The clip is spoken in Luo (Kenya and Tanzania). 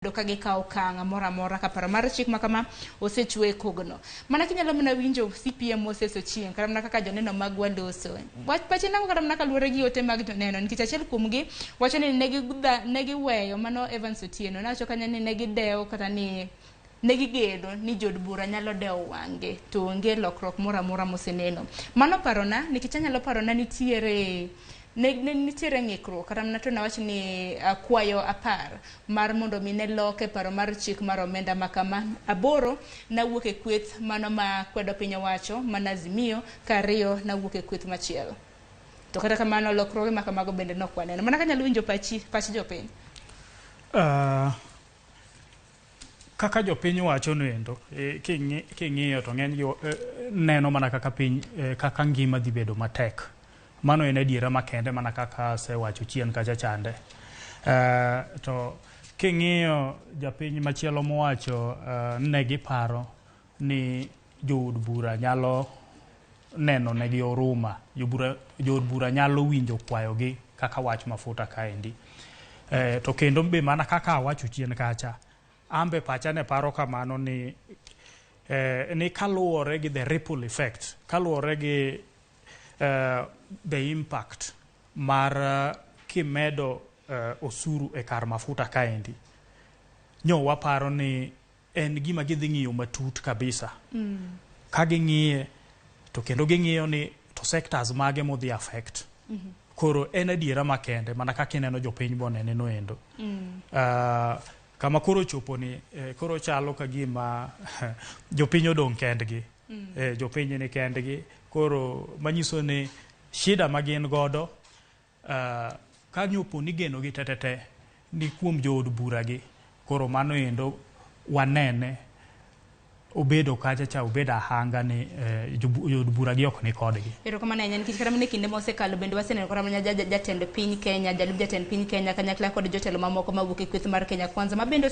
Ka gikawo okang' moro amora ka paro mar chik makama osechwe e kogno. Mana kinyalo mana winjo CPM Moses Ochieng' kata mana kaka joneno magwa loso. Wach pache nang'o kata mana kaluwore gi ote mag joneno nikech achiel kuomgi wacho ni ne giweyo mano Evans Otieno nawacho kanyo ni ne gidewo kata ni ne gigeno ni jood bura nyalo dewo wang'gi to onge lokruok moro amora moseneno. Mano parona nikech anyalo parona nitiere ne nitiere ng'ikruok kata mana to nawach ni kwayo 10 mar mondo mi ne loke paro mar chik mar omenda ma kama 8 nawuok e kweth mano ma kwedo piny owacho mana Azimio ka 2 nawuok e kweth machielo. To kata kamano lokruoge ma kamago bende nok waneno. Mana kanyalo winjo pachi pach jopiny. Kaka jopiny wacho noendo, king'iyo to ng'eny gi neno mana kaka piny kaka ngima dhi bedo matek. Mano en adiera makende mana kaka asewacho chien kacha chande. To king'iyo japiny machielo mowacho ne giparo ni jood bura nyalo neno negi oruma, jood bura nyalo winjo kwayogi kaka wach mafuta kaendi. To kendo be mana kaka awacho chien kacha, ambe pacha ne paro kamano ni ni kaluwore gi the ripple effect, kaluwore gi the impact mar kimedo osuru e kar mafuta kaendi, nyo waparo ni en gima gidhi ng'iyo matut kabisa. Ka ging'iye to kendo ging'iyo ni to sectors mage modhi affect. Koro en adiera makende mana kaka ineno jopiny bonene noendo. Kama koro chopo ni koro chalo ka gima jopiny odong' kendgi. Jopiny ni kendgi. Koro manyiso ni shida ma gin godo ka nyopo ni geno gi tetete ni kuom jood bura gi, koro mano endo wanene obedo kacha cha obedo ahanga ni jood bura gi ok ni kodgi. Erokamano ahinya nikech kata mana e kinde mosekalo bende waseneno kata mana jatend piny Kenya, jalup jatend piny Kenya kanyakla kod jotelo mamoko mawuok e kweth mar Kenya Kwanza ma bende